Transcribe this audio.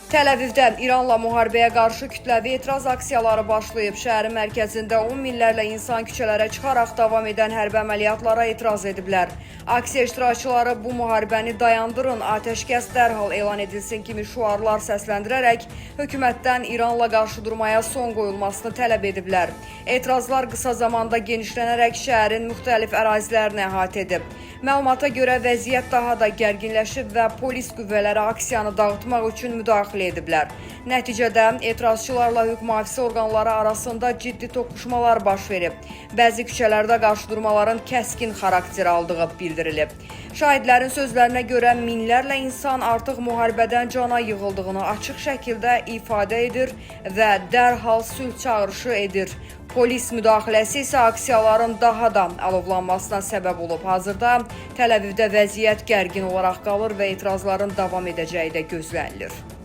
Təl-Əvivdə İranla müharibəyə qarşı kütləvi etiraz aksiyaları başlayıb. Şəhərin mərkəzində 10 minlərlə insan küçələrə çıxaraq davam edən hərbi əməliyyatlara etiraz ediblər. Aksiya iştirakçıları bu müharibəni dayandırın, atəşkəs dərhal elan edilsin kimi şüarlar səsləndirərək hökumətdən İranla qarşıdurmaya son qoyulmasını tələb ediblər. Etirazlar qısa zamanda genişlənərək şəhərin müxtəlif ərazilərini əhatə edib. Məlumata görə vəziyyət daha da gərginləşib və polis qüvvələri aksiyanı dağıtmaq üçün müdaxilə ediblər. Nəticədə etirazçılarla hüquq mühafizə orqanları arasında ciddi toqquşmalar baş verib. Bəzi küçələrdə qarşıdurmaların kəskin xarakter aldığı bildirilib. Şahidlərin sözlərinə görə minlərlə insan artıq müharibədən cana yığıldığını açıq şəkildə ifadə edir və dərhal sülh çağırışı edir. Polis müdaxiləsi isə aksiyaların daha da alovlanmasına səbəb olub. Hazırda Təl-Əvivdə vəziyyət gərgin olaraq qalır və etirazların davam edəcəyi də gözlənilir.